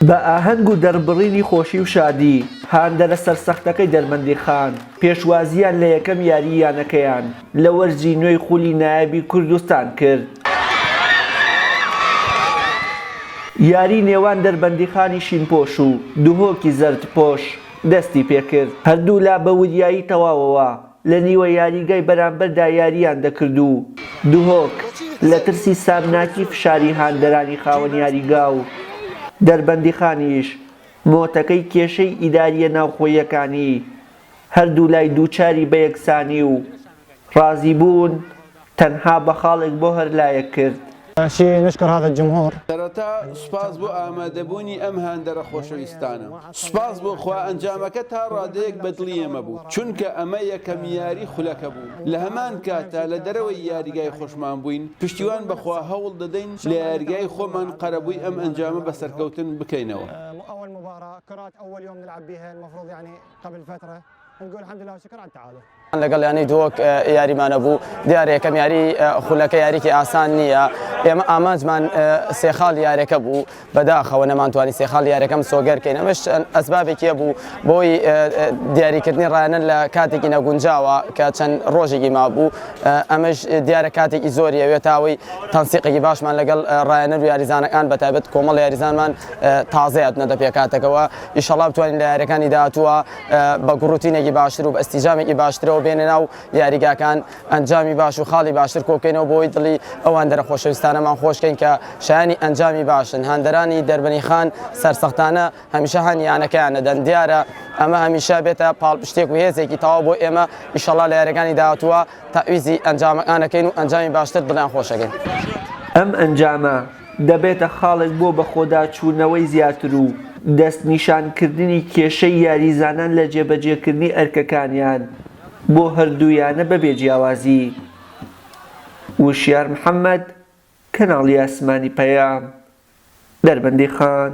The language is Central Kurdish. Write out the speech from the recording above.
بە ئاهەنگ و دەربڕینی خۆشی و شادی، هاندەرە سەرسەختەکەی دەربەندیخان پێشوازییان لە یەکەم یاریی یانەکەیان لە وەرزی نوێی خولی نایابی کوردستان کرد. یاری نێوان دەربەندیخانی شینپۆش و دهۆکی زەردپۆش دەستیپێکرد، هەردوولا بە وریایی تەواوەوە لە نیوە یاریگای بەرامبەردا یارییان دەکرد و دهۆک لە ترسی سامناکی فشاری هاندەرانی خاوەن یاریگا و دەربەندیخانیش مۆتەکەی کێشەی ئیدارییە ناوخۆییەکانی هەردوولای دووچاری بەیەکسانی و ڕازیبوون تەنها بە خاڵێک بۆ هەر لایەک کرد. سەرەتا سوپاس بۆ ئامادەبوونی ئەم هاندەرە خۆشەویستانە. سوپاس بۆ خوا ئەنجامەکە تا ڕادەیەک بە دڵی ئێمە بوو، چونکە ئەمە یەکەم یاری خولەکە بوو، لە هەمان کاتدا لە دەرەوەی یاریگای خۆشمان بووین، پشتیوان بە خوا هەوڵ دەدەین لە یاریگای خۆمان قەرەبووی ئەم ئەنجامە بە سەرکەوتن بکەینەوە. لەگەڵ یانەی دهۆک یاریمان هەبوو، دیارە یەکەم یاری خولەکە یاریکی ئاسان نییە، ئێمە ئامانجمان سێ خاڵ یاریەکە بوو، بەداخەوە نەمانتوانی سێ خاڵ یاریەکە مسۆگەر کەین، ئەمەش ئەسبابێکی هەبوو بۆی دیاریکردنی ڕایەنەر لە کاتێکی نەگونجاوە کە چەند ڕۆژێکی مابوو، ئەمەش دیارە کاتێکی زۆری ئەوێت تاوەی تەنسیقێکی باشمان لەگەڵ ڕایەنەر و یاریزانەکان بە تایبەت کۆمەڵ یاریزانمان تازە هاتنەتە پێکهاتەکەوە، ئیشەڵا بتوانین لە یاریەکانی داهاتووە بە گوڕوتینێکی باشتر و بە ئیستیجامێکی باشترەوە بێنە ناو یاریگاکان ئەنجامی باش و خاڵی باشتر کۆبکەینەوە بۆی دڵی ئەو هاندەرە خۆشەویستانەمان خۆشکەین کە شایانی ئەنجامی باشن هاندەرانی دەربەنیخان سەرسەختانە هەمیشە هانی یانەکەیان دەدەن دیارە ئەمە هەمیشە بێتە پاڵپشتێک و هێزێکی تەواو بۆ ئێمە ئیشەڵا لە یاریەکانی داهاتووە تەعویزی ئەنجامەکانەکەین و ئەنجامی باشتر دڵیان خۆشەکەین. ئەم ئەنجامە دەبێتە خاڵێک بۆ بەخۆداچوونەوەی زیاتر و دەستنیشانکردنی کێشەی یاریزانان لە جێبەجێکردنی ئەرکەکانیان بۆ هەردوو یانە بەبێ جیاوازی. وشیار محەمەد، کەناڵی ئاسمانی پەیام، دەربەندیخان.